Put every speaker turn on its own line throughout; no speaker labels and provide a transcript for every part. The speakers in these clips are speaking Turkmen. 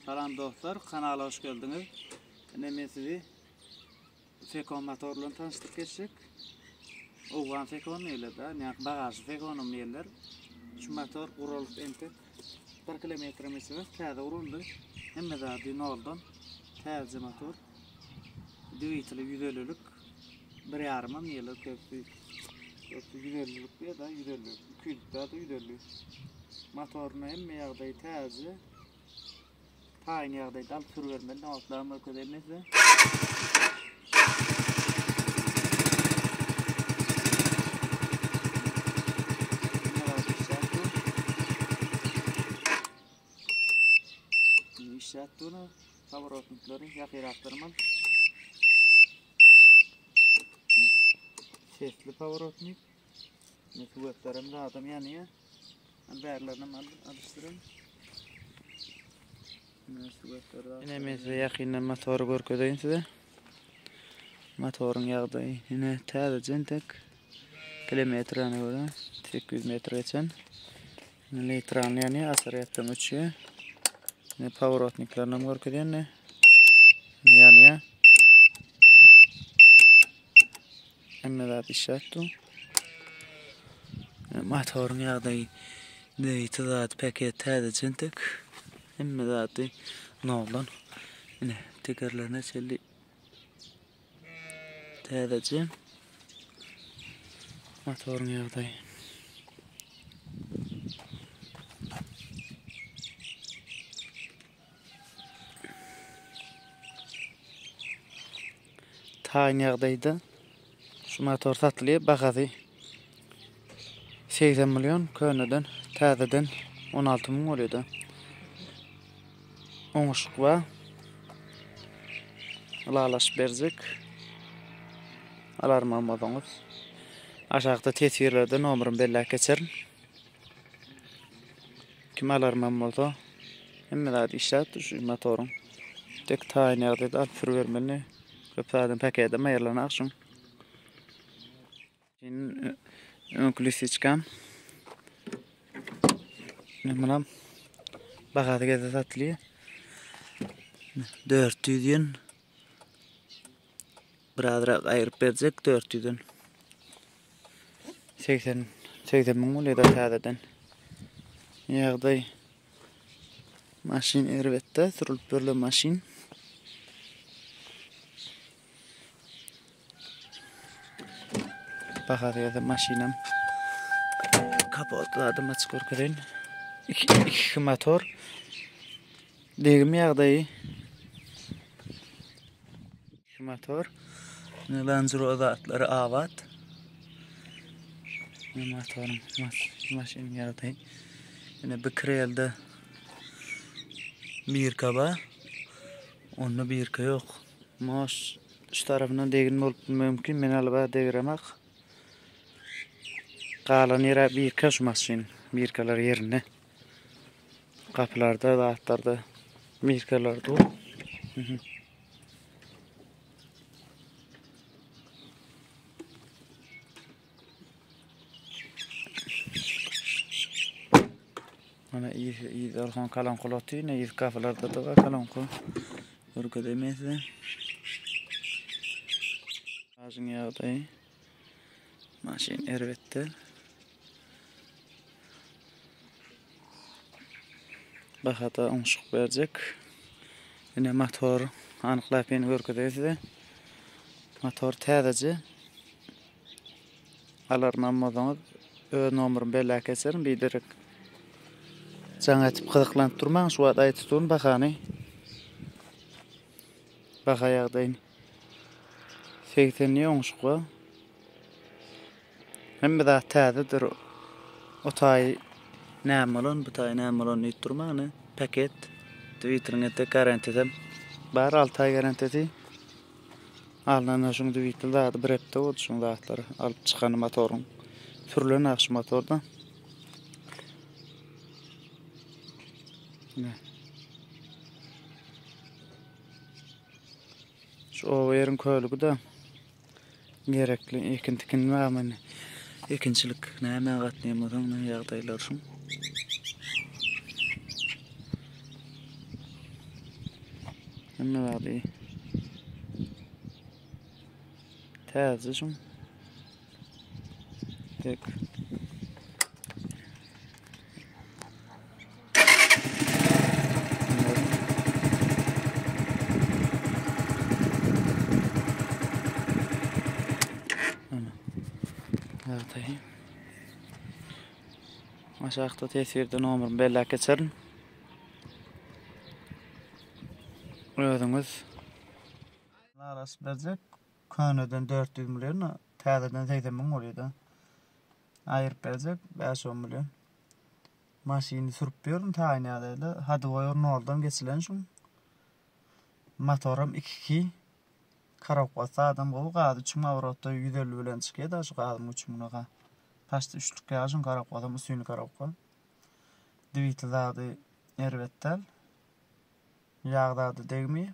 Salam dostlar, kanala hoş geldiňiz. Ine men sizi Fekon motor bilen tanyşdyryp geçjek. Owgan Fekon diýilýär da, ýa bagažly Fekonam diýilýär. Şu motor guralyp entek 1 kilometre geçmez, täze guruldy. Hemme zady noldan. Täze motor. Dwiteli 150-lik. Bir ýarymam diýilýär köpüsi. Köpüsi 150-lik diýýär da, 150. 200-lik da 150. Motoryna hemme ýagdaýy täze. Taýyn ýagdaýda alyp sürübermeli notlaryny görkezeýin men size. Işläp dur. Paworotniklary ýakyrakdyrman. Sesli paworotnik. Ne suwetlerem zadam ýanýar. Bärlerinem alyşdyryn. Ine men size ýakyndan motory görkezeýin size. Motoryň ýagdaýy ine täzeje entek. Kilometrine görä 800 metr geçen. Ine neýtralny ýanýar, açar ýapsaň öçýär. Ine paworotniklerini hem görkezýän ine. Ýanýar. Hemme zat işläp dur. Motoryň ýagdaýy neýti zat paket täze jentek. Hemme zady noldan. Ine tekerlerine çenli täzeje. Motoryň ýagdaýy. Taýyn ýagdaýda şu motor satylýar. Bahasy 80 million köneden, täzeden 16 müň bolýar-da. Oňuşyk bar. Ylalaşyp berjek. Alarman bolsaňyz aşakda teswirlerde nomerymy belläp geçerin. Kim alarman bolsa hemme zat işläp dur şu motoryň. Tek taýyn ýagdaýda alyp sürübermeli. Köp zadyň pakedem aýrylan şuň. Şimdi öňki lisiçkam. Munam bahasy geze satylýar. 400 ýen. Birazrak aýryp berjek 400-den. 80 80 müň bolýar täzeden. Ýagdaý maşyn erbetde, sürülip berlen maşyn. Bahasy ýa-da maşynam kapot zadam açyk görkezeýin. Iki, iki motor. Degim ýagdaýy. Şu motor. Land Rover zatlary abat. Ne motoryň maşynyň ýagdaýy. Ine bir krelde birka bar. Onda birka ýok. Moş şu tarapyndan degin bolup mümkin. Men alyp degiremak. Galan ýere birka şu maşyn. Birkalar ýerinde. Gapylarda, zatlarda birkalar dur. Mana yz yz orhan kalonkul otyr, ne yz gapylarda da bar kalonkul. Görkezeyim size. Bagajyň ýagdaýy. Maşyn erbetde. Bahada oňşuk berjek. Ine motor anyklap ýene görkezeý size. Motor täzeje. Alarman bolsaňyz öz nomerymy belläp geçerin biderek. Jaň etip gyzyklanyp durmaň şu wagt aýdyp durun bahany. Baha ýagdaýyny. 80 oňşuk bar. Hemme zat täzedir. O taý näme bolan, bu taý näme bolan diýip durmaň. Paket Twitteriň ete garantisi bar, 6 aý garantisi. Alnan şuň Twitter zady bir hepde boldy şuň zatlary alyp çykany motoryň. Sürülen ak şu motorda. Ne? Şu oba ýeriň kölügi de Gerekli ekin tikin barmy? Ekinçilik näme gatnaýan bolsaň ne ýagdaýlar şuň. Hemme zady täze şuň. Tek. Ana. Ýagdaýy. Aşakda teswirde nomeryny belläp geçerin. Özüňiz Ylalaşyp berjek. Köneden 400 million, täzeden 80 müň bolýar-da. Aýyryp berjek 5-10 million. Maşyny sürüp ýörün taýyn ýagdaýda. Hadyboý noldan geçilen şuň. Motoram 2-2. Karokasy adam gowy gaz 3000 obrotda 150 bilen çykýar-da şu gazyň 3000-e ga. Paçti üçlük ýaly şuň karokasam usuny karokka. Dwitli zady erbet däl. Ýag zady degmeýär.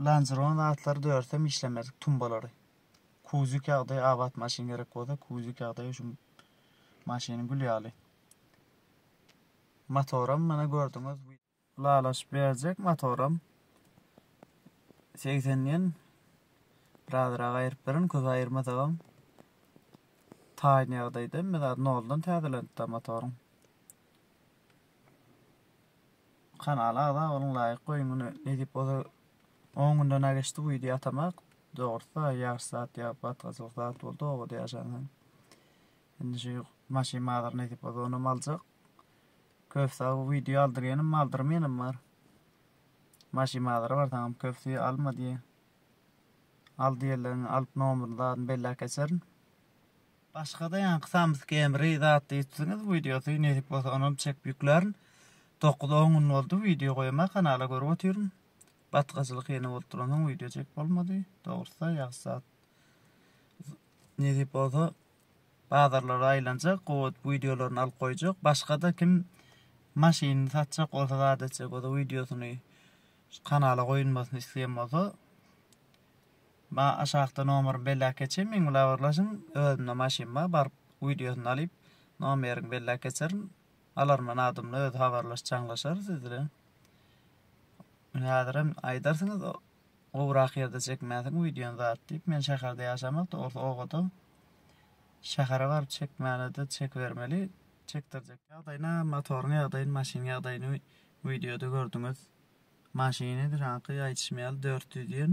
Lanžeron zatlary dörsem işlemedik tumbalary. Kuzik ýagdaýy abat maşyn gerek bolsa kuzik ýagdaýy şu maşynyň gül ýaly. Motoram mana gördüňiz. Ylalaşyp berjek motoram 80 diýen birazrak aýryp berin köp aýyrmasagam taýyn ýagdaýda hemme zat noldan täzelenipdir motoryň. Kanala agza boluň laýk goýuň ine nesip bolsa on günden-ä geçdi bu wideo atamak dogrusy ýagyş zat ýagyp batgaçylyk zat boldy obada ýaşansoň indi şu maşyn bazar nesip bolsa onam aljak köpüsi bu wideo aldyrýanam aldyrmaýanam bar maşyn bazara barsaňam köpüsi alma diýýär al diýenleriňi alyp nomeryny zadyny belläp geçerin. Başgada ýaňky samsyk emri zat diýipsiňiz wideosy nesip bolsa onam çekip ýüklärin. 9-10 gün boldy wideo goýama kanala görüp otyryn. Batgaçylyk ýene bolup duransoň wideo çekip bolmady. Dogrusy ýagşy zat. Nesip bolsa bazarlara aýlanjak, gowy edip wideolaryny alyp goýjak. Başgada kim maşynyny satjak bolsa zat etjek bolsa wideosyny kanala goýulmasyny isleýän bolsa Ma aşakda nomerymy belläp geçeýin meň bilen habarlaşyň özümde maşyn bar baryp wideosyny alyp nomeriňi belläp geçerin alarman adamla özi habarlaş jaňlaşar siz bilen häzirem aýdarsyňyz gowrak ýerde çekmänsiň wideony zat diýip men şäherde ýaşamak dogrusy obada şähere baryp çekmänede çekibermeli çekdirjek ýagdaýyna motoryň ýagdaýyny maşynyň ýagdaýyny wideoda gördüňiz. Maşyny draky aýdyşym ýaly 400 diýen.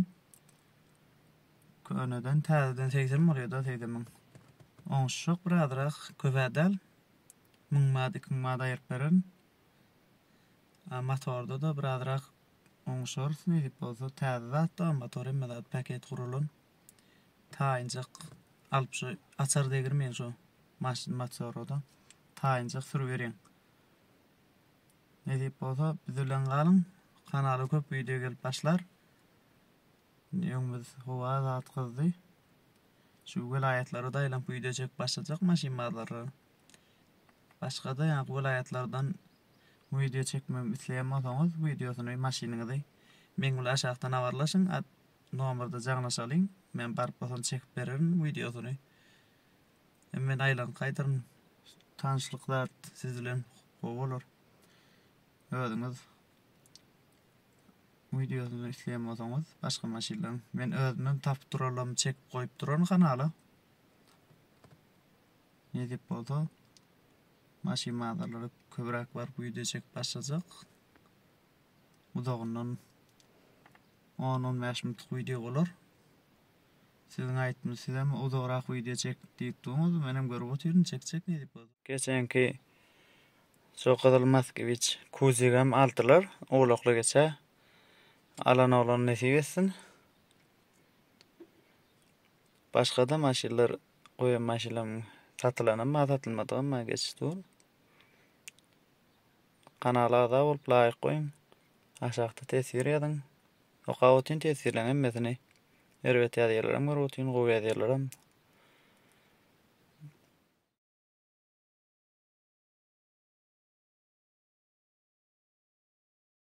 Köneden täzeden 80 bolýar da 80 müň. Oňuşjak birazrak köp-ä däl. 1000 manat 2000 manat aýyryp bererin. A motorda da birazrak oňuşarys nesip bolsa täze zat da motor hemme zat paket gurulan. Taýynjak alyp şu açar degirmeýin şu maşyn motora da. Taýynjak sürüberýin. Nesip bolsa biz bilen galyň. Kanala köp wideo gelip başlar. Indi öňümiz howa zat gyzdy. Şu welaýatlara da aýlanyp wideo çekip başlajak maşyn bazarlara. Başga-da ýa welaýatlardan wideo çekmegimi isleýän bolsaňyz wideosyny maşynyňyzy meň bilen aşakdan habarlaşyň. Nomerde jaňlaşalyň. Men baryp bolsam çekip bererin wideosyny. Hem men aýlanyp gaýdaryn. Tanyşlyk zat siz bilen gowy bolar. Özüňiz wideosyny isleýän bolsaňyz başga maşynlaryň men özümem tapyp durarlarymy çekip goýup duraryn kanala. Nesip bolsa maşyn bazarlara köpräk baryp wideo çekip başlajak. Uzagyndan 10-15 minutlyk wideo bolar. Siziň aýtmy sizem uzagrak wideo çek diýip durňyz menem görüp otyryn çekjek nesip bolsa. Geçenki şu gyzyl moskwiç kuzigem aldylar owlakly geçä alan oglan nesip etsin. Başgada maşynlar goýan maşynlarym satylanam bar satylmadygam bar geçip dur. Kanala agza bolup laýk goýuň. Aşakda teswir ýazyň. Okap otyryn teswirleriň hemmesini. Erbet ýazýarlaram görüp otyryn, gowy ýazýarlaram.